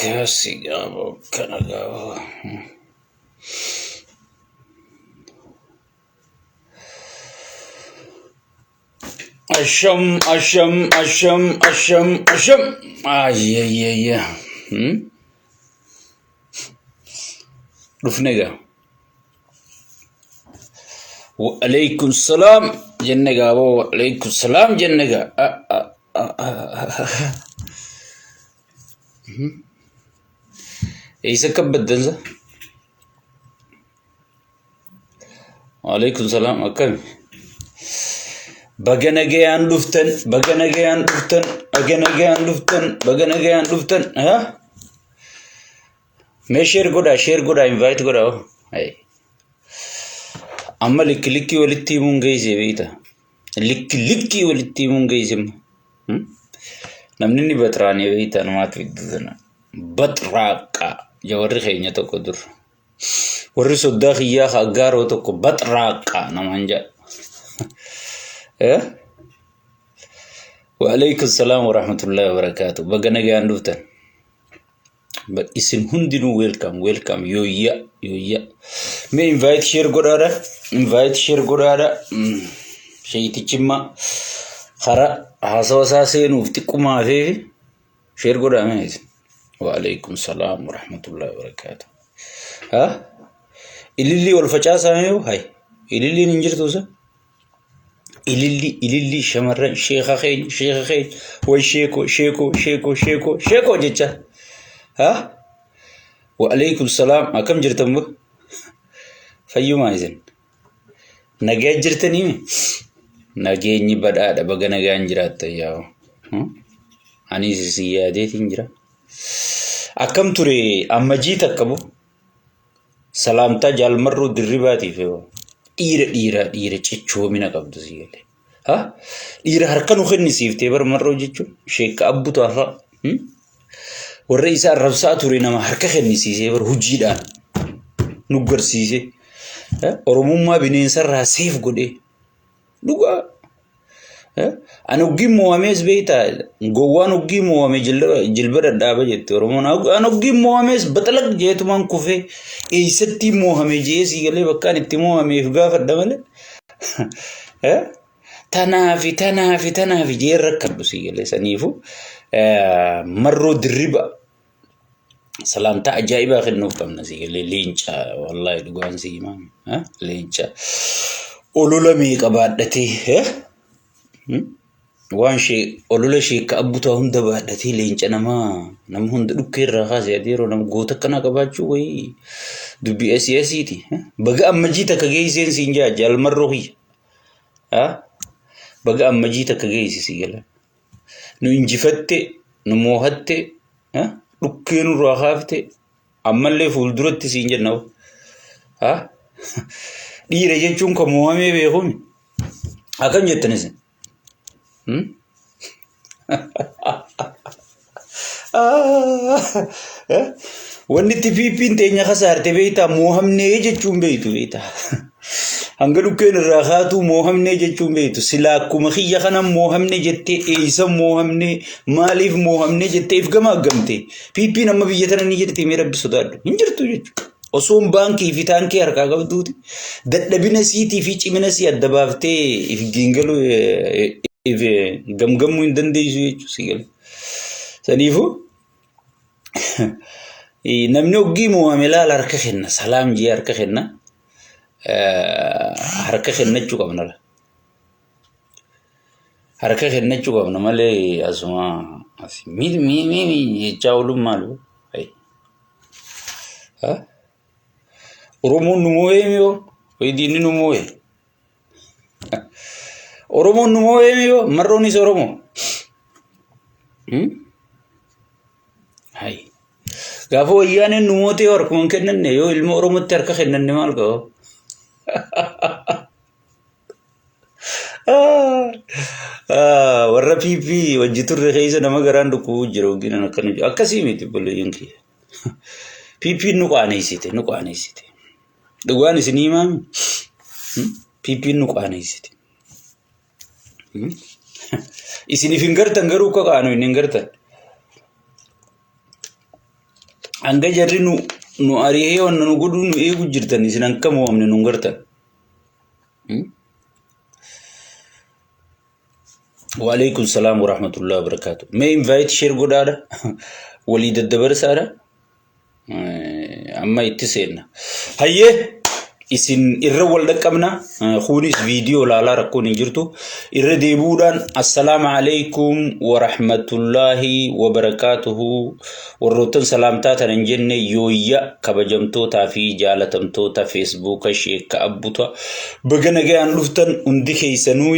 Akkasi gaaboo akkana gaaboo. Asham asham asham asham asham. Ayyayayya. Dhufne gaa. Wa'alaikum salaam jenne gaa boo wa'alaikum salaam jenne gaa. Eessa akka baddansa? Wa'alaikum salaam akkami? Baga nagayaan dhuftan, baga nagayaan dhuftan, baga nagayaan dhuftan, baga nagayaan dhuftan. Haa? Mee share godhaa, share godhaa, invite godhaa. hoo. Hey. Amma likki likkii walitti himuun geesse beekta. Likki likkii walitti himuun geesse. Namni ni baxraanee beekta namaatu iddoo sana. Baxraaqa jawarri keenya tokko dur. Warri soddaa kiyyaa ka aggaaroo tokko baxraaqa namaan jedha. Eh? Waalaikum salaam warahmatullahi wabarakaatu. Baga nagaan dhuftan. Isin hundinuu welcome welcome yooyya yooyya. Mee invite share godhaadha. Invite share godhaadha. Sheeyitichimma karaa haasawa isaa seenuuf xiqqumaa hafeefi share godhaa mee isin. Waalaikum salaam warahmatullahi wabarakaatu. Ha? Ilillii wal facaasaa mee hay. Ililliin hin jirtu isa? Ililli ililli shamarran sheeka keenya sheeka keenya way sheekoo sheekoo sheekoo sheekoo sheekoo jecha. Ha? Waalaikum salaam akkam jirtan bu? Fayyumaa isin. Nagaa jirtanii? Nageenyi badhaadha baga nagaan jiraattan yaa. Anis isin yaadeetiin jira. Akkam ture ammajii takka bu? Salaamtaa jaalmarroo dirribaatiif dhiira dhiira dhiira cichoomina qabdu si galee. Ha? Dhiira harka nu kennisiiftee bar marroo jechuun sheekka abbutaa fa'a. Warra isa arrabsaa ture nama harka kennisiisee bar hojiidhaan nu garsiisee. Oromummaa bineensarraa seef godhee. Dhugaa. Ani oggiin moo'amees beektaa gowwaan oggii moo'ame jilba dhadhaaba jette Oromoon. Ani oggiin moo'amees baxalaq jeetumaan kufee eessatti moo'ame jee sii galee bakkaan itti moo'ameef gaafadha malee. Tanaafi tanaafi tanaafi jee rakkadhu sii galee saniifu marroo dirriba salaamtaa ajaa'ibaa kennuuf qabna sii galee leenca wallaahi dhugaan sii himaa leenca olola meeqa baadhatee waan shee olola sheekka abbutaa hunda baadhatee leenca namaa nama hunda dhukkee irraa kaase adeeroo nama goota akkanaa qabaachuu wayii dubbii asii asiiti baga ammajii takka geesseen siin jaa jaalmarroo kiyya baga ammajii takka geesse sii gala nu injifatte nu moohatte dhukkee nurraa kaafte ammallee fuulduratti siin jenna dhiira jechuun kan moohamee beekumi akkam jettan isin Wanni itti piippiin teenya kasaarte beektaa moohamnee jechuun beektu beektaa. Hanga dhukkeen irraa kaatuu moohamnee jechuun beektu silaa akkuma kiyya kana moohamne jettee eessa moohamnee maaliif moohamnee jettee if gamaaggamte piippiin amma biyya tana ni jirti mee rabbi sodaadhu hin jirtu jechuudha. Osoon baankii fi taankii harkaa qabduuti dadhabina siitii fi cimina sii adda baaftee if giingaluu if gamgammuu hin dandeessu jechuudha si gala. Saniifuu namni oggii moo'ame laala harka kenna salaam jee harka kenna harka kennachuu qabna la. Harka kennachuu qabna malee asuma mi mi mi jechaa ooluun maal? Oromoon nu moo'ee miyoo? Wayi diinni nu moo'e. Oromoon nu moo'ee miyoo? Marroonis Oromoo. Hayi. Gaafa wayyaaneen nu mootee harkuma hin kennanne yoo ilma Oromootti harka kennanne maal qaba? Warra PP wajji turre keessa nama garaan dhukkubuu jira hoogginan akkana jiru. Akkasii miti obboleeyyan kiyya. PP nu qaaneessite nu qaaneessite. Dhugaan isin himaami. PP nu qaaneessite. Isiniif hin gartan garuu akka qaanu hin gartan. Hanga jarri nu nu ari'ee wanna nu godhuu nu eegu jirtan isin akka mo'amne nu gartan. Waalaikum salaam wa rahmatullahi wa barakaatu. Mee invite share godhaadha. Walii daddabarsaadha. Amma itti seenna. Hayyee isin irra wal dhaqqabna. Kunis viidiyoo laalaa rakkoon hin jirtu. Irra deebi'uudhaan assalaamu alaikum wa rahmatullahi wa barakaatuhu. Warroottan salaamtaa tana hin jenne yooyya kabajamtootaa fi jaalatamtoota feesbuuka sheekka abbuta baga nagayaan dhuftan hundi keessanuu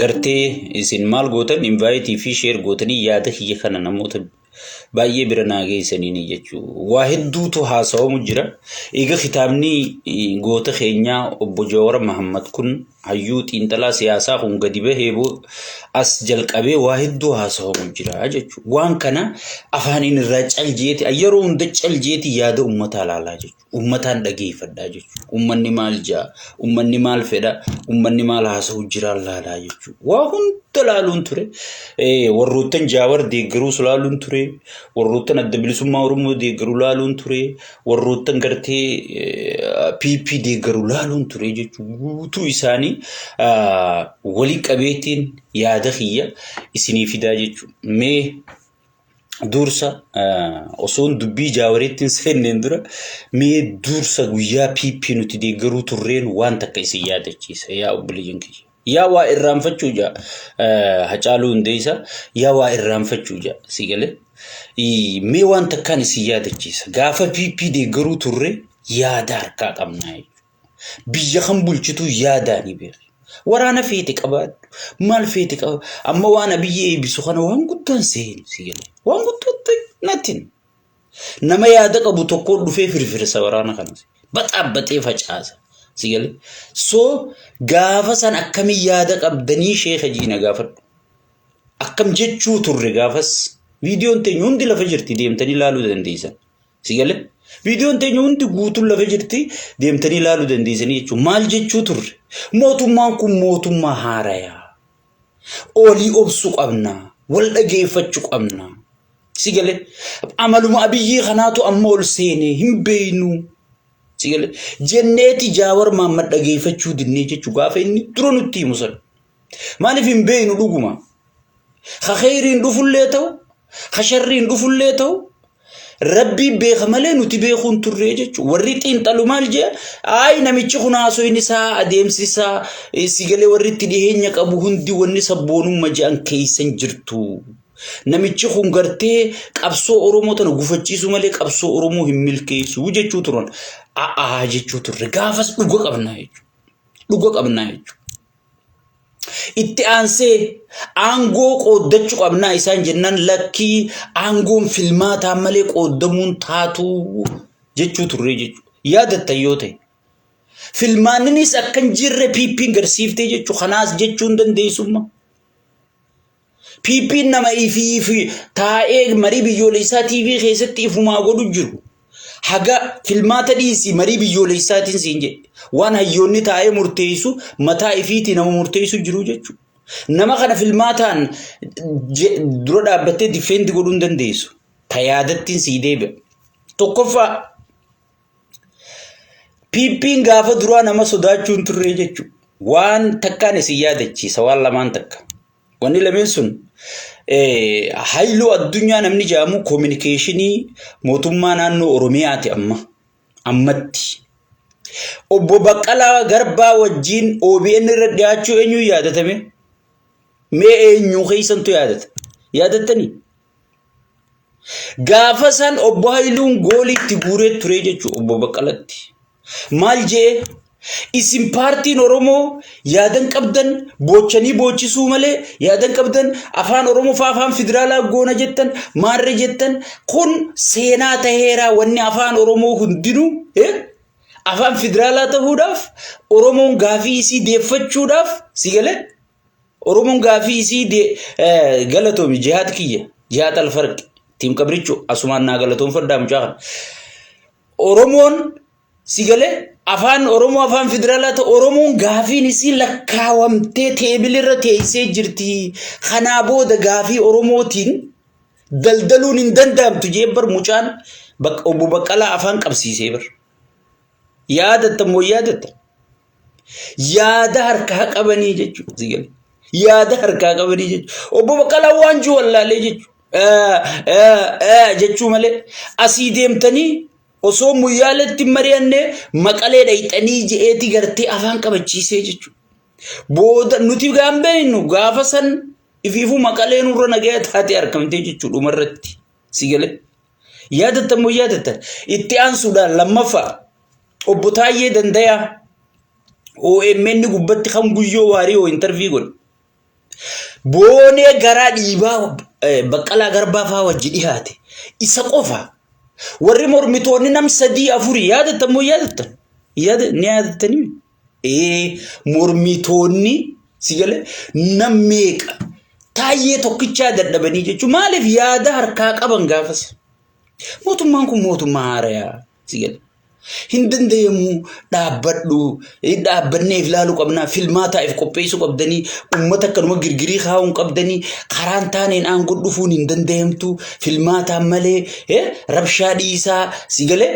gartee isin maal gootan invaayitii fi sheer gootanii yaada kiyya kana namoota baay'ee bira naa geessaniini jechuu waa hedduutu haasawamu jira. Eega kitaabni goota keenyaa obbo Jawar Mahammad kun hayyuu xiinxalaa siyaasaa kun gadi bahee as jalqabee waa hedduu haasawamu jira jechuudha. Waan kana afaaniin irraa caljeeti yeroo hunda caljeeti yaada uummataa ilaalaa jechuudha. Uummataan dhageeffadhaa jechuudha. Uummanni maal jaa, uummanni maal fedha, uummanni maal haasa'u jira laalaa jechuudha. Waa hunda laaluun ture. Warroottan Jaawar deeggaruus laaluun ture. Warroottan Adda Bilisummaa Oromoo deeggaru laaluun ture. Warroottan gartee PP deeggaru laaluun ture jechuudha. Guutuu isaanii walii qabeetiin yaada kiyya isinii fidaa jechuudha. Mee dursa osoon dubbii Jaawaritti hin seenneen dura mee dursa guyyaa PP nuti deeggaruu turreen waan takka isin yaadachiisa yaa obboleeyyan kiyya. Yaa waa irraanfachuu jaa Hacaaluu Hundeessaa yaa waa irraanfachuu jaa si galee. Mee waan takkaan isin yaadachiisa gaafa PP deeggaruu turre yaada harkaa qabnaa jechuudha. Biyya kan bulchitu yaadaani beeki. Waraana feete qabaadhu. Maal feete qaba. Amma waan Abiyyi eebbisu kana waan guddaan seenu si galee. Waan guddaan nothing. Nama yaada qabu tokko dhufee firfirsa waraana kana. Baxaabbaxee facaasa. Si galee. So gaafa san akkamiin yaada qabdanii sheeka jiina gaafadhu. Akkam jechuu turre gaafas. Viidiyoon teenya hundi lafa jirti deemtanii ilaaluu dandeessan. Si galee? Viidiyoon teenya hundi guutuun lafa jirti deemtanii ilaaluu dandeessanii jechuudha. Maal jechuu turre? Mootummaan kun mootummaa haarayaa. Olii obsuu qabna. Wal dhageeffachuu qabna. Si galee? Amaluma Abiyyii kanaatu amma ol seenee hin beeynu. Si galee? Jenneeti Jaawar Maammad dhageeffachuu dinnee jechuu gaafa inni dura nutti himu sana. Maaliif hin beeynu dhuguma? Ka kheyriin dhufullee ta'u, ka sharriin dhufullee ta'u, Rabbii beeka malee nuti beekuun turree jechuudha. Warri xiinxalu maal jee? Ayi namichi kun haasoyin isaa adeemsi isaa sigalee warri itti dhiheenya qabu hundi wanni sabboonumma je'an keessa hin jirtu. Namichi kun gartee qabsoo Oromoo tana gufachiisuu malee qabsoo Oromoo hin milkeessu jechuu turan. A'aa jechuu turre gaafas dhuga qabnaa jechuudha. Dhuga qabnaa jechuudha. Itti aansee aangoo qooddachuu qabnaa isaan jennaan lakkii aangoon filmaataan malee qooddamuun taatu jechuu turre jechuudha. Yaadattan yoo ta'e. Filmaanninis akka hin jirre PP'n garsiiftee jechuudha. Kanaas jechuu hin dandeessumma. PP'n nama ifii fi taa'ee marii biyyoolessaa TV keessatti ifumaa godhu jiru. Haga filmaata dhiisii marii biyyoolessaatiin siin jedhe. Waan hayyoonni taa'ee murteessu mataa ifiitii nama murteessu jiru jechuudha. Nama kana filmaataan dura dhaabbattee difeendi godhuu hin dandeessu. Ta yaadattiin sii deebi'a. Tokkoffaa PP'n gaafa duraa nama sodaachuu hin turre jechuudha. Waan takkaan isin yaadachiisa waan lamaan takka. Wanni lameen sun Haayiluu Addunyaa namni jedhamu koominikeeshinii mootummaa naannoo Oromiyaati amma ammatti. Obbo Baqqalaa Garbaa wajjin OBN irra dhiyaachuu eenyuun yaadatame? Mee eenyu keessantu yaadata? Yaadattanii? Gaafa san obbo Hayiluun goolii itti guuree ture jechuudha obbo Baqqalatti. Maal jee isin paartiin Oromoo yaadan qabdan boochanii boochisuu malee yaadan qabdan afaan Oromoo fa'aa afaan federaalaa goona jettan maarree jettan kun seenaa taheeraa wanni afaan Oromoo hundinuu afaan federaalaa ta'uudhaaf Oromoon gaafii isii deeffachuudhaaf si galee Oromoon gaafii isii galatoomi jihaad kiyya jihaad alfarqi tiim qabrichu asumaan naa galatoonfadhaa mucaa kana. Oromoon si galee afaan Oromoo afaan federaalaa ta'u Oromoon gaafiin isii lakkaawamtee teebilirra teessee jirti. Kanaa booda gaafii Oromootiin Daldaluun hin danda'amtu jee bar mucaan obbo Baqqalaa afaan qabsiisee bar. Yaadatta moo yaadatta? Yaada harkaa qabanii jechuudha. Si galee. Yaada harkaa qabanii jechuudha. Obbo Baqqalaa waan jiru wallaalee jechuudha. Jechuu malee asii deemtanii osoo muyyaaletti hin mari'anne maqalee dhayxanii je'eeti gartee afaan qabachiisee jechuudha. Booda nuti gaan beeknu gaafa san ifiifuu maqalee nurra nagaya taatee argamtee jechuudha dhumarratti. Si galee. Yaadattan moo yaadattan? Itti aansuudhaan lammaffaa obbo Taayyee Dandayaa OMN gubbatti kan guyyoo waarii oo intarvii godhe. Boonee garaa dhiibaa Baqqalaa Garbaa fa'aa wajji dhiyaate. Isa qofa. Warri mormitoonni nam sadii afurii yaadattan moo yaadattan? Yaada ni yaadattanii? Ee mormitoonni si galee nam meeqa taayyee tokkichaa dadhabanii jechuun maaliif yaada harkaa qaban gaafas. Mootummaan kun mootummaa haarayaa si galee. Hin danda'amu dhaabbadhu dhaabbanneef ilaaluu qabnaa filmaataaf qopheessuu qabdanii uummata akkanuma girgirii kaa'uu hin qabdanii karaan taaneen aangoo dhufuun hin danda'amtu filmaataan malee rabshaa dhiisaa si galee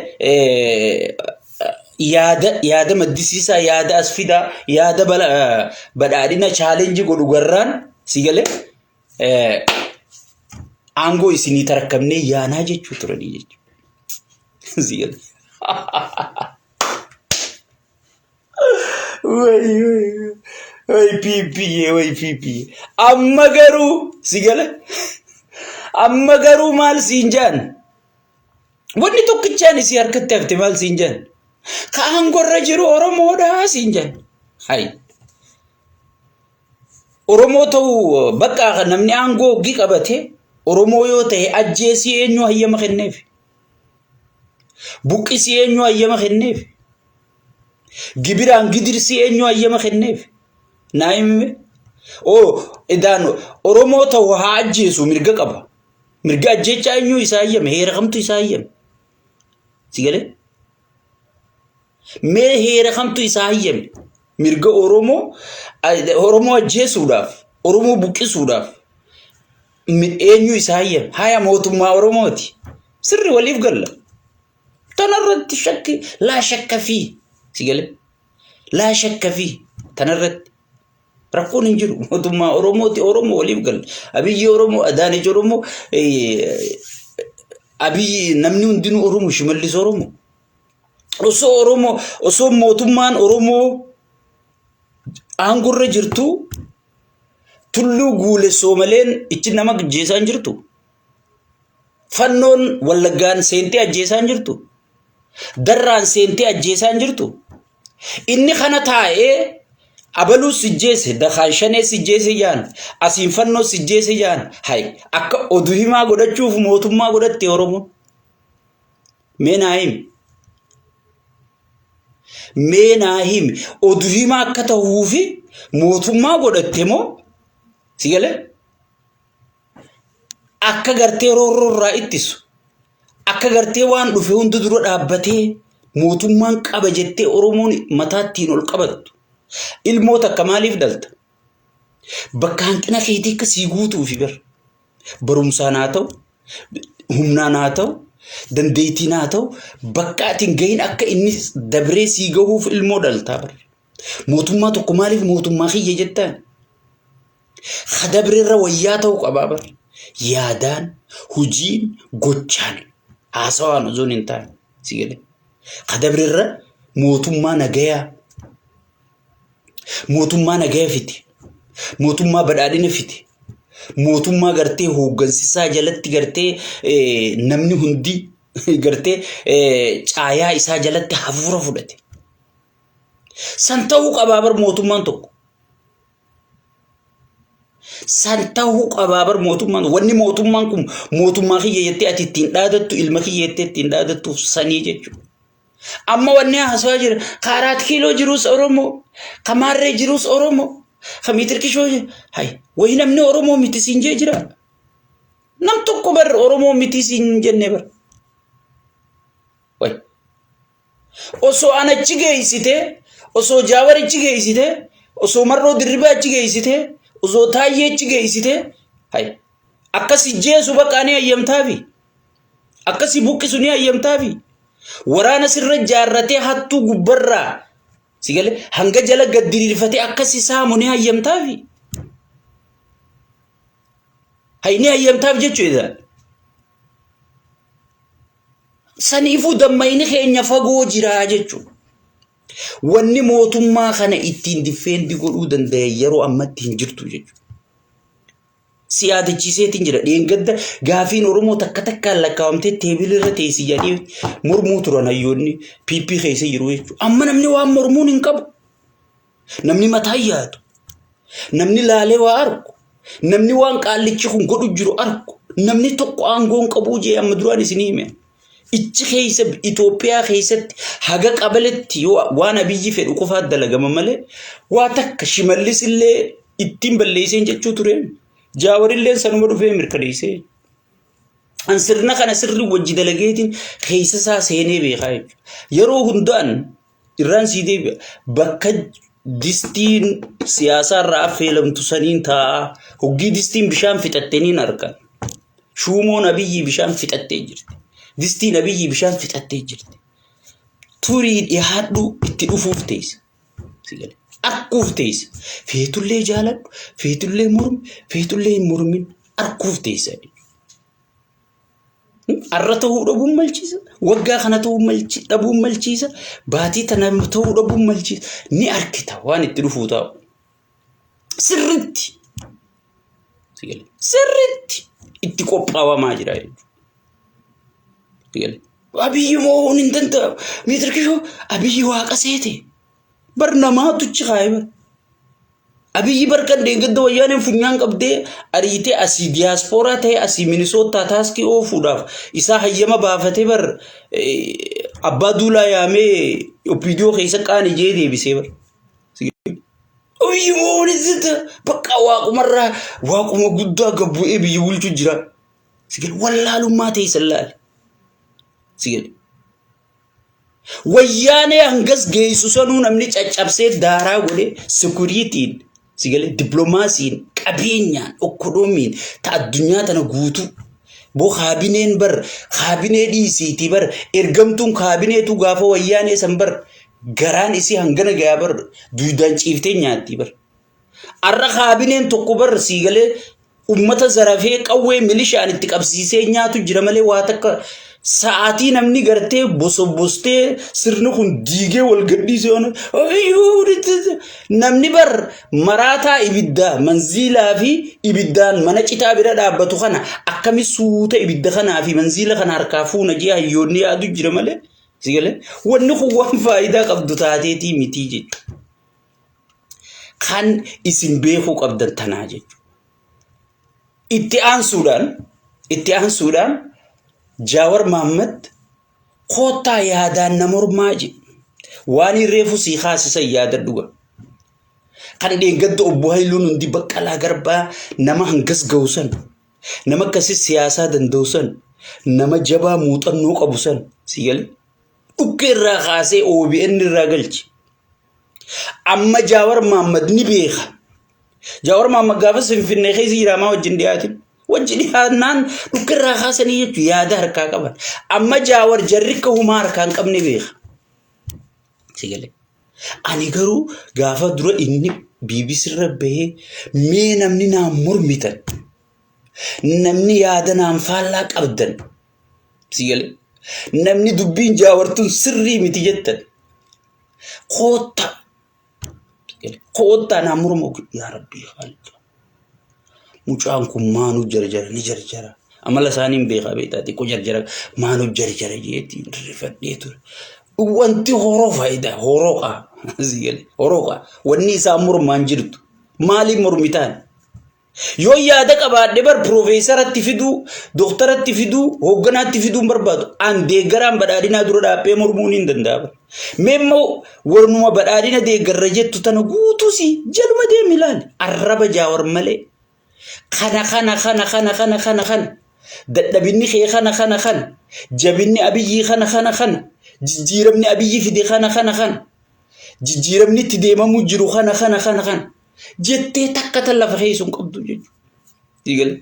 yaada yaada maddisiisaa yaada as fidaa yaada badhaadhina chaalenjii godhu garraan si galee aangoo isinii tarakkabnee yaanaa jechuu turanii jechuudha. Si galee. Way way way PPA way PPA. Amma garuu si galee amma garuu maal siin jaan? Wanni tokkichaan isii harkatti hafte maal siin jedhan? Ka aangorra jiru Oromoodha siin jedhan. Hayi. Oromoo ta'uu bakka namni aangoo hoggii qabate Oromoo yoo ta'e ajjeesii eenyu hayyama kenneef? Buqqisii eenyu hayyama kenneef? Gibiraan gidirsii eenyu hayyama kenneef? Naa himi. Oo idaan Oromoo ta'u haa ajjeesu mirga qaba. Mirga ajjeechaa eenyuu isaa hayyame? Heera kamtu isaa hayyame? Si galee? Mee heera kamtu isaa hayyame? Mirga Oromoo Oromoo ajjeesuudhaaf, Oromoo buqqisuudhaaf eenyu isaa hayyame? Haya mootummaa Oromooti. Sirri waliif galla. Tanarratti shakki laa shakka fi si galee? Laa shakka fi tanarratti. Rakkoon hin jiru. Mootummaa Oromooti Oromoo waliif galla. Abiyyi Oromoo, Adaanech Oromoo, Abiyyi namni hundinuu Oromoo, Shimallis Oromoo. Osoo Oromoo, osoo mootummaan Oromoo aangorra jirtu tulluu guulessoo maleen ichi nama ajjeesaa hin jirtu. Fannoon Wallaggaan seentee ajjeesaa hin jirtu. Darraan seentee ajjeesaa hin jirtu. Inni kana taa'ee abaluu sijjeese dakaan shanee sijjeese jaan asiin fannoo sijjeese jaan hay akka odu himaa godhachuuf mootummaa godhatte Oromoon. Mee naa himi. Mee naa himi odu himaa akka ta'uufi mootummaa godhatte moo si galee? Akka gartee roorroo irraa ittisu, akka gartee waan dhufe hunda dura dhaabbatee mootummaan qaba jettee Oromoon mataa ittiin ol qabattu. Ilmoo takka maaliif dhalta? Bakka hanqina keetii akka sii guutuufi bar. Barumsaan haa ta'u, humnaan haa ta'u, dandeettiin haa ta'u, bakka ati hin gahin akka inni dabree sii gahuuf ilmoo dhaltaa bar. Mootummaa tokko maaliif mootummaa kiyya jettaan? Ka dabrerra wayyaa ta'uu qabaa bar. Yaadaan, hojiin, gochaan, haasawaan osoo hin taane. Si galee. Ka dabrerra mootummaa nagayaa, mootummaa nagaya fide, mootummaa badhaadhina fide, mootummaa gartee hooggansisaa jalatti gartee namni hundi gartee caayaa isaa jalatti hafuura fudhate. San ta'uu qabaa bar mootummaan tokko. San ta'uu qabaa bar mootummaan wanni mootummaan kun mootummaa kiyya jettee ati ittiin dhaadattu ilma kiyya jettee ittiin dhaadattuuf sanii jechuudha. Amma wanni haasawaa jira ka Araat kiiloo jirus Oromoo ka Maarree jirus Oromoo ka Miitirkishoo hay wayi namni Oromoo miti siin jee jira. Nam tokko bar Oromoo miti siin jenne bar. Wayi. Osoo an achi geessitee, osoo Jaawar achi geessitee, osoo Marroo Dirribaa achi geessitee, osoo Taayyee achi geessitee, hay Akka si jeesu bakka ni hayyamtaafi. Akka si buqqisu ni hayyamtaafi. Waraana sirra jaarratee hattuu gubbarraa si galee hanga jala gad diriirfatee akka si saamu ni hayyamtaafi. Hay ni hayyamtaaf jechuudha. Saniifuu dammayni keenya fagoo jira jechuudha. Wanni mootummaa kana ittiin diffeendi godhuu danda'e yeroo ammatti hin jirtu jechuudha. Si yaadachiiseetiin jira. Dheengadda gaafiin Oromoo takka takkaan lakkaawamtee teebilii irra teessi jedhanii mormuu turan hayyoonni PP keessa jiru jechuudha. Amma namni waan mormuun hin qabu. Namni mataa hin yaadu. Namni laalee waa argu. Namni waan qaallichi kun godhu jiru argu. Namni tokko aangoo hin qabuu jee amma duraan isinii hime. Ichi keessa Itoophiyaa keessatti haga qabaletti yoo waan Abiyyi fedhu qofaa dalagama malee waa takka Shimallis illee ittiin balleesseen jechuu ture. Jaawarilleen sanuma dhufee mirkaneessee. An sirna kana sirri wajji dalageetiin keessa isaa seenee beekaa jechuudha. Yeroo hundaan irraan sii deebi'a. Bakka distiin siyaasaa irraa affeelamtu saniin taa'aa. Hoggii distiin bishaan fixatte niin argan. Shuumoon Abiyyii bishaan fixattee jirti. Distiin Abiyyii bishaan fixattee jirti. Turii dhiyaadhu itti dhufuuf teessa. Si gale. Arkuuf teessa. Feetullee jaaladhu, feetullee mormi, feetullee hin mormin arkuuf teessa. Arra ta'uu dhabuun malchiisa. Waggaa kana ta'uu dhabuun malchiisa. Baatii tana ta'uu dhabuun malchiisa. Ni arkita waan itti dhufuu taa'u. Sirritti. Si gale. Sirritti itti qophaawamaa jira jechuudha. Si gale. Abiyyi moo'uun hin danda'amu. Miitir kishoo Abiyyi waaqa seete. Bar namaatu achi kaa'e bar. Abiyyi bar kan deeggadda wayyaaneen funyaan qabdee ariitee asii diyaaspooraa ta'e asii Minisootaa taaskii oofuudhaaf isaa hayyama baafatee bar abbaa duulaa yaamee opiidiyoo keessa qaani jee deebisee bar. Abiyyi moo'uun hin danda'amu. Bakka waaqumarraa waaquma guddaa gabbu'ee biyya bulchu jira. Sigale wallaalummaa teessan laali. Sigale. Wayyaanee hangas geessu sanuu namni caccabsee daaraa godhee sekuriitiin sigale dippiloomaasiin qabeenyaan okkodoomiin ta addunyaa tana guutuu. Boo kaabineen bar kaabinee dhiisiitii bar ergamtuun kaabineetu gaafa wayyaanee san bar garaan isii hangana gayaa bar duudaan ciiftee nyaattii bar. Arra kaabineen tokko bar sii galee ummata zarafee qawwee milishaan itti qabsiisee nyaatu jira malee waa takka sa'aatii namni gartee bosobostee sirni kun diigee wal gadhiisee waan namni bar maraataa ibiddaa manziilaa fi ibiddaan mana citaa bira dhaabbatu kana akkami suuta ibidda kanaa fi manziila kana harkaa fuuna jee hayyoonni yaadu jira malee si galee wanni kun waan faayidaa qabdu taateetii mitii jechuudha. Kan isin beekuu qabdan tanaa jechuudha. Itti aansuudhaan itti aansuudhaan Jaawar Mahaammad koottaa yaadaan na mormaa jedhe. Waan reefu sii kaasisan yaadadhu gaa. Kan dheengadda obbo Hayiluun hundi Baqqalaa Garbaa nama hangas ga'u san, nama akkasii siyaasaa danda'u san, nama jabaa muuxannoo qabu san si galee dhukkee irraa kaasee OBN irraa galche. Amma Jaawar Mahaammad ni beeka. Jaawar Mahaammad gaafas Finfinnee keessa jira maa wajjin dhiyaatin. Wajji dhiyaannaan dhukka irraa kaasanii jechuun yaada harkaa qaban. Amma Jaawar jarri akka humaa harkaa hin qabne beeka. Si galee. Ani garuu gaafa dura inni BBC irra bahee mee namni naan mormitan namni yaada naan faallaa qabdan si galee namni dubbiin jaawartuun sirrii miti jettan Koottaa. Koottaa naa morma yaa rabbii haaliqa. Mucaan kun maanuu jarjara ni jarjara. Amala isaanii hin beekaa beektaa xiqqoo jarjara maanuu jarjara jeetti rifadhee ture. Wanti horoo faayidaa horooqa. Horooqa. Wanni isaan mormaan jirtu. Maaliif mormitaan? Yoo yaada qabaadhe bar piroofeesaratti fiduu, dooktaratti fiduu, hoogganaatti fiduu hin barbaadu. An deeggaraan badhaadhinaa dura dhaabbee mormuun hin danda'a. bar. Mee immoo warnuma badhaadhina deeggarra jettu tana guutuusi jaluma deemi ilaali. Arraba jaawar malee. Kana kana kana kana kana kana kana. Dadhabinni kee kana kana kana. Jabinni Abiyyii kana kana kana. Jijjiiramni Abiyyi fide kana kana kana. Jijjiiramni itti deemamuu jiru kana kana kana kana. Jettee takka tan lafa keessu hin qabdu jechuudha. Eegale.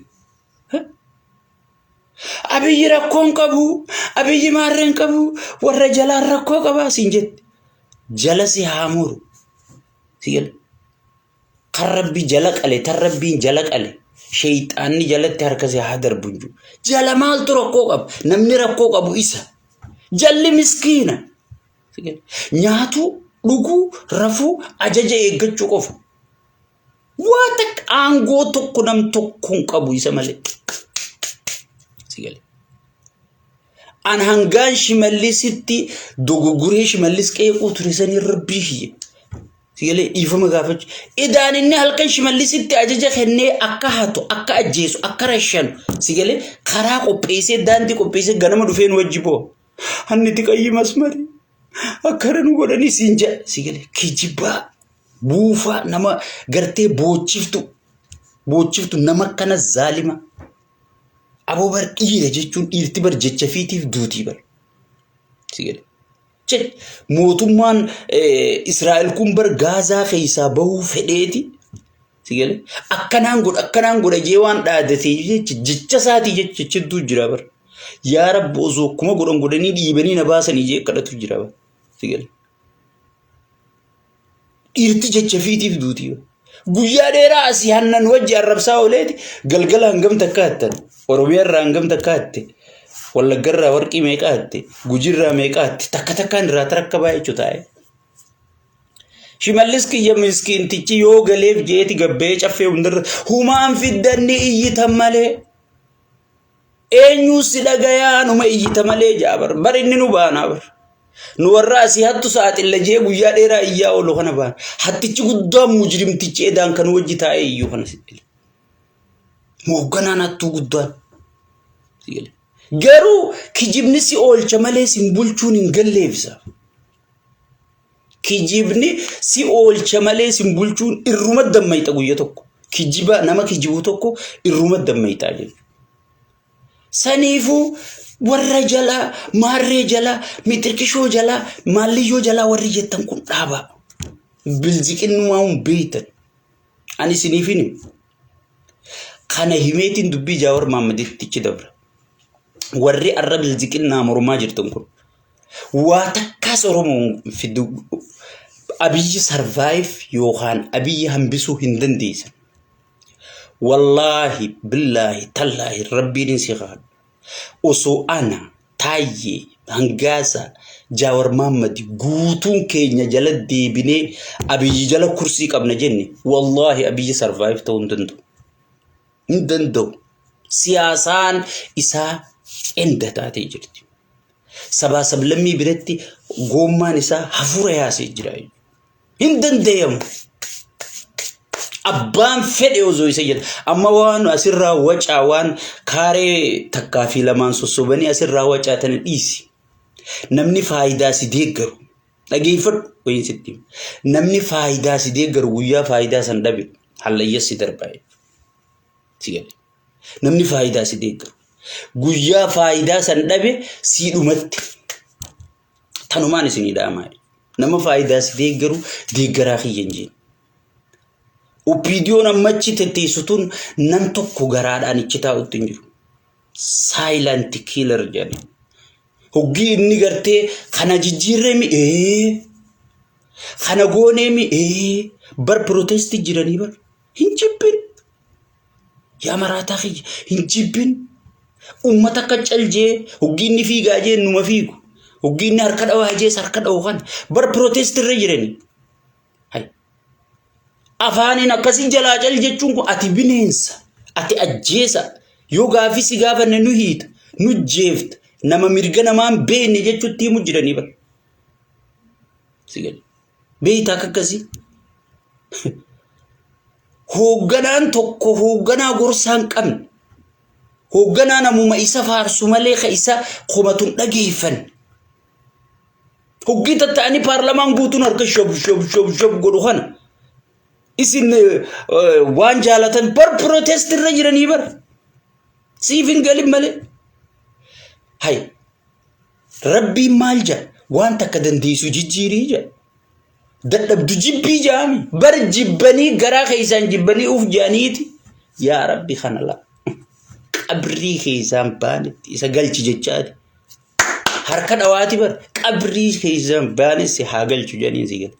Abiyyi rakkoo hin qabu, Abiyyi maarree hin qabu, warra jalaan rakkoo qabaa siin jette. Jala si haa muru. Si gala. Kan rabbi jala qale, tan rabbiin jala qale, sheeyxaanni jalatti harka si haa darbu hin jiru. Jala maaltu rakkoo qaba? Namni rakkoo qabu isa. Jalli miskiina. Si gala. Nyaatuu, dhuguu, rafuu, ajaja eeggachuu qofa. Waa takka aangoo tokko nam tokko hin qabu isa malee. Si gale. An hangaan Shimallisitti dogoggoree Shimallis qeequu ture sanii rabbii kiyya. Si galee dhiifama gaafachuu. Idaan inni halkan Shimallisitti ajaja kennee akka hatu, akka ajjeesu, akka rashanu si galee karaa qopheessee daandii qopheessee ganama dhufee nu wajji boo'a. Hanni qayyii masmarii akkana nu godhanii siin jedha si galee kijibaa. Buufaa nama gartee boochiftu boochiftu nama akkana zaalima. Aboo bar dhiira jechuun dhiirti bar jecha fiitiif duutii bar. Si gale. Jedhe mootummaan Israa'el kun bar Gaazaa keessaa bahuu fedheeti. Si gale. Akkanaan godha akkanaan godha jee waan dhaadatee jecha jecha isaatii jecha jechuutu jira bar. Yaa Rabbi osoo akkuma godhan godhanii dhiibanii na baasanii jee kadhatu jira bar. Si gale. Dhiirti jecha fiitiif duutii. Guyyaa dheeraa asii hannan wajji arrabsaa ooleeti galgala hangam takka hattan. Oromiyaa irraa hangam takka hatte. Wallagga irraa warqii meeqa hatte. Gujii irraa meeqa hatte. Takka takkaan irraa tarakka baay'ee taa'e. Shimallis kiyya miskiintichi yoo galeef jeeti gabbee caffee hundarra humaan fiddanni iyyitan malee. Eenyuu si dhagayaa numa iyyita malee jaa bar. Bar inni nu baanaa bar. Nu warra asii hattu saaxilla jee guyyaa dheeraa iyyaa oolu kana baana. Hattichi guddaan mujrimtichi edaan kan wajji taa'ee iyyuu kana sitti. Hoogganaan hattuu guddaan. Garuu kijibni si oolcha malee sin bulchuun hin galleefsa. Kijibni si oolcha malee sin bulchuun irruma dammayxa guyya tokko. Kijiba nama kijibu tokko irruma dammayxaa jechuudha. Saniifuu warra jalaa, maarree jalaa, mixirkishoo jalaa, maalliyyoo jalaa warri jettan kun dhaabaa. Bilziqinnumaa hin beektan. Ani isiniif hin himu. Kana himeetiin dubbii Jaawar Mahaammaditti dabra. Warri arra bilziqinnaa mormaa jirtan kun. Waa takkaas Oromoon fidu Abiyyi survive yookaan Abiyyi hambisuu hin dandeessan. Wallaahi billaahi tallaahi rabbiin hin si kaadhu. Osoo ana Taayyee Hangaasa Jaawar Mahaammad guutuun keenya jala deebinee Abiyyi jala kursii qabna jenne wallaahi Abiyyi survive ta'uu hin danda'u. Hin danda'u. Siyaasaan isaa enda taatee jirti. Sabaa sablammii biratti goommaan isaa hafuura yaasee jira. Hin dandayamu. Abbaan fedhe osoo isa jedha. Amma waan asirraa wacaa waan kaaree takkaa fi lamaan sossobanii asirraa wacaa tana dhiisi. Namni faayidaa si deeggaru. Dhageeffadhu wayiin sitti hima. Namni faayidaa si deeggaru guyyaa faayidaa san dhabe hallayya si darbaa jechuudha. Si gale. Namni faayidaa si deeggaru. Guyyaa faayidaa san dhabe sii dhumatti. Tanumaan isinii dhaamaa. Nama faayidaa si deeggaru deeggaraa kiyya hin jeen. OPDOn ammachi tetteessu tun nam tokko garaadhaan ichi taa'utti hin jiru. Silent killer jedhani. Hoggii inni gartee kana jijjiirree mi ee kana goonee mi ee bar protestii jiranii bar hin jibbin. Yaa maraataa kiyya hin jibbin. Uummata akka caljee hoggii inni fiigaa jee numa fiigu. Hoggii inni harka dhawaa jees harka dhawu kana bar protestii irra jiranii. Hay. Afaaniin akkasii jalaa cal jechuun kun ati bineensa, ati ajjeesa, yoo gaafii si gaafanne nu hiita, nu jeefta, nama mirga namaa hin beekne jechuutti himu jiranii bara. Si gale. Beektaa akka akkasii. Hoogganaan tokko hoogganaa gorsaa hin qabne. Hoogganaa namuma isa faarsu malee ka isa komatu hin dhageeffanne. Hoggii tatta'anii paarlamaan guutuun harka shab shab shab shab godhu kana. Isin waan jaalatan bar protest irra jiranii bar. Siif hin galin malee. Hay rabbiin maal jedha waan takka dandeessu jijjiirii jedha. Dadhabdu jibbii jedhami bar jibbanii garaa keessaan jibbanii uf jedhaniiti yaa rabbi kana laa. Qabrii keessaan baanetti isa galchi jechaati. Harka dhawaati bar qabrii keessaan baane si haa galchu jedhanii si gala.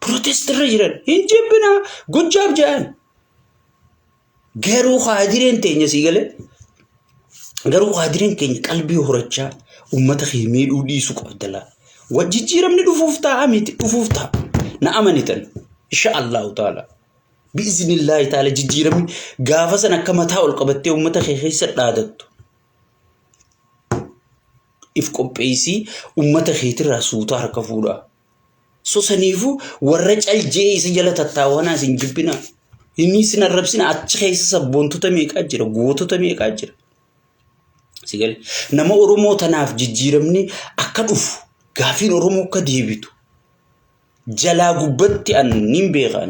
Protest irra jiran hin jibbinaa gujjaaf jedhan. Garuu kaadireen teenya sii galee garuu kaadireen keenya qalbii horachaa uummata kee miidhuu dhiisuu qabda laa. Jijjiiramni dhufuuf ta'a miti dhufuuf ta'a. Na amanitan insha Allahu ta'ala. Bi'iznillaahi ta'ala jijjiiramni gaafa san akka mataa ol qabattee uummata kee keessa dhaadattu. If qopheessii uummata keetirraa suutaa harka fuudhaa. So saniifuu warra cal je'ee isa jala tattaawwanaa isin jibbinaa. Inni isin arrabsina achi keessa sabboontota meeqaa jira gootota meeqaa jira. Si gale nama Oromoo tanaaf jijjiiramni akka dhufu gaafiin Oromoo akka deebitu jalaa gubbatti an nin beeka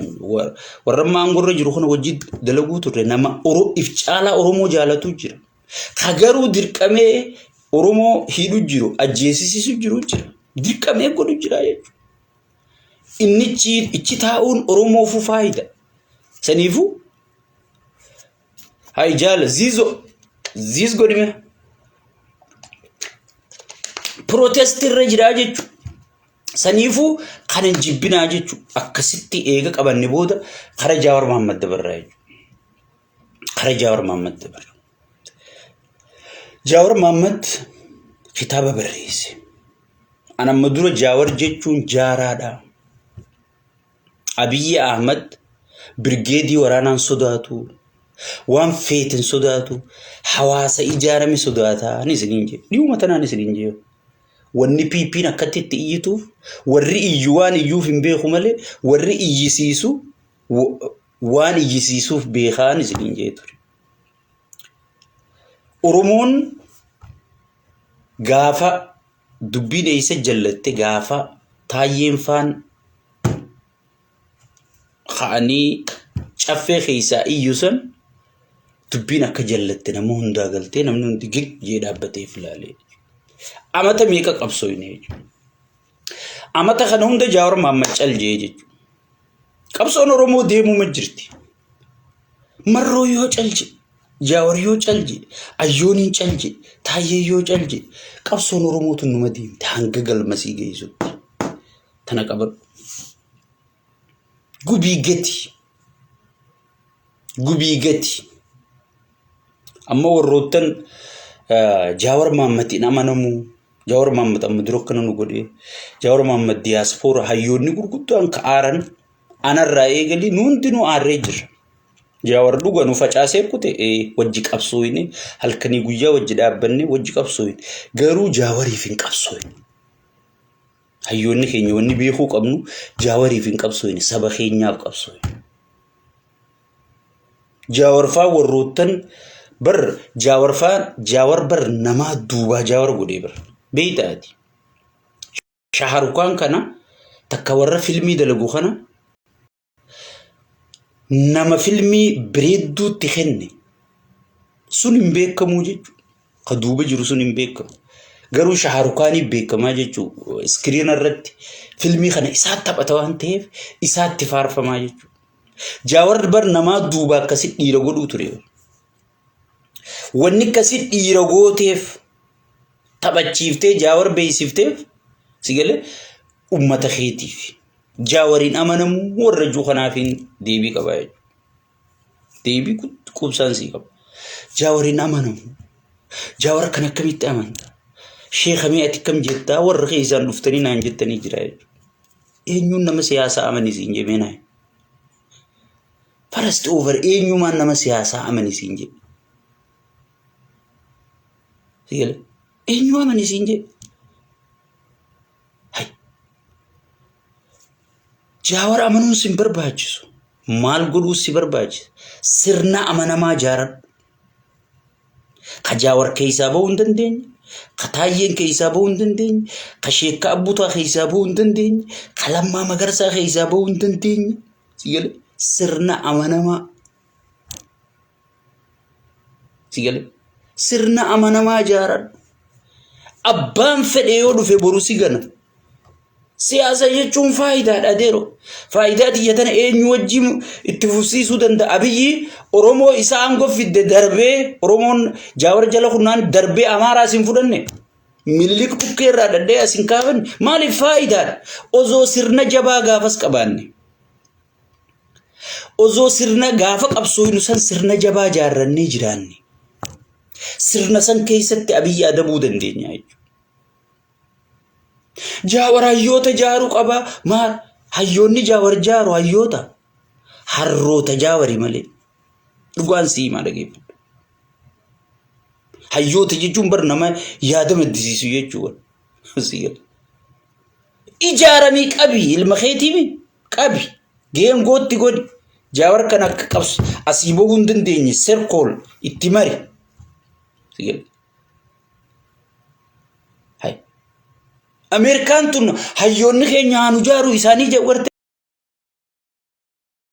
warra amma aangorra jiru kana wajjin dalaguu turre nama if caalaa Oromoo jaalatu jira. Ka garuu dirqamee Oromoo hidhu jiru ajjeesisiisu jiru jira. Dirqamee godhu jira jechuudha. Inni ichi taa'uun Oromoofuu faayida. Saniifuu hayi jaala ziizo ziiz godhime protest irra jira jechuudha. Saniifuu kana hin jibbinaa jechuudha. Akkasitti eega qabanne booda kara Jaawar Mahammad dabarraa jechuudha. Kara Jaawar Mahammad dabarra. Jaawar Mahammad kitaaba barreesse. An amma dura Jaawar jechuun jaaraadha. Abiyyi Ahmad birgeedii waraanaan sodaatu, waan feeten sodaatu, hawaasa ijaarame sodaataa ni isiniin jedhe. Dhiyuma tanaan isiniin jedhe. Wanni PP'n akkatti itti iyyituuf warri iyyu waan iyyuuf hin beeku malee warri iyyisiisu waan iyyisiisuuf beekaan isiniin jedhe ture. Oromoon gaafa dubbiin eessa jallatte gaafa taayyeen faan ka'anii caffee keessaa iyyu san dubbiin akka jallatte nama hundaa galtee namni hundi gig jee dhaabbatee filaalee. Amata meeqa qabsooyne jechuudha. Amata kana hunda Jaawar Mahammad cal jee jechuudha. Qabsoon Oromoo deemuma jirti. Marroo yoo cal jedhe, Jaawar yoo cal jedhe, Ayyooniin cal jedhe, Taayyee yoo cal jedhe, qabsoon Oromoo tun numa deemti hanga galmasii geessutti. Tana qabadhu. Gubii gati. Gubii gati. Amma warroottan Jaawar Mahammadiin amanamuu Jaawar Mahammad amma dura akkana nu godhee Jaawar Mahammad diyaaspoora hayyoonni gurguddaan ka aaran anarraa eegalii nu hundinuu aarree jirra. Jaawar dhuga nu facaasee kute wajji qabsooyne halkanii guyyaa wajji dhaabbanne wajji qabsooyne garuu Jaawariif hin qabsooyne. Hayyoonni keenya wanni beekuu qabnu Jaawariif hin qabsooyne saba keenyaaf qabsooyne. Jaawarfaa warroottan bar jaawarfaa jaawar bar namaa duubaa jaawar godhee bar beeytaati. Shaharukaan kana takka warra filmii dalagu kana nama filmii bireedduutti kenne sun hin beekamuu jechuudha. Ka duuba jiru sun hin beekamu. Garuu Shaarukaanii beekamaa jechuudha. Iskiriina irratti filmii kana isaa taphata waan ta'eef isaatti faarfamaa jechuudha. Jaawar bar namaa duuba akkasi dhiira godhuu ture. Wanni akkasi dhiira gooteef taphachiiftee jaawar beeksifteef si galee ummata keetiif. Jaawariin amanamuu warra juu kanaafiin deebii qabaa jechuudha. Deebii quubsaan sii qaba. Jaawariin amanamu. Jaawar kan akkamitti amanta? Sheekamee ati akkam jettaa warra keessaan dhuftanii naan jettanii jira jechuudha. Eenyuun nama siyaasaa amani siin jemee naa. First over eenyumaan nama siyaasaa amani siin jedhe. Sigale eenyu amani siin jedhe. Hay. Jaawar amanuun sin barbaachisu. Maal godhuu si barbaachisa? Sirna amanamaa jaaradhu. Ka jaawar keessaa bahuu hin dandeenye, ka taayyeen keessaa bahuu hin dandeenye, ka sheekka abbutaa keessaa bahuu hin dandeenye, ka lammaa magarsaa keessaa bahuu hin dandeenye. Sigale sirna amanamaa. Sigale sirna amanamaa jaaradhu. Abbaan fedhe yoo dhufe boru si gana. Siyaasa jechuun faayidaadha adeero. Faayidaa tiyya tana eenyu wajjin itti fufsiisuu danda'a? Abiyyi Oromoo isa aangoo fidde darbee Oromoon Jaawar jala kunnaan darbee Amaaraa isin fudhanne. Minilik dhukkee irraa dhadhee as hin kaafanne. Maaliif faayidaadha? Osoo sirna jabaa gaafas qabaanne. Osoo sirna gaafa qabsooynu san sirna jabaa jaarrannee jiraanne. Sirna san keessatti Abiyyi adabuu dandeenya jechuudha. Jaawar hayyoota jaaruu qaba. Maal hayyoonni jaawar jaaru hayyoota harroota jaawari malee. Dhugaan sii himaa dhageeffadhu. Hayyoota jechuun bar nama yaada maddisiisu jechuudha. Sii gala. Ijaaramii qabi ilma keetiimi qabi geengootti godhi. Jaawar kan akka qabsu asii bahuu hin dandeenye serkool itti mari. Sii gala. Hay. Ameerikaan tun hayyoonni keenya haa nu jaaru isaanii jedhu garte.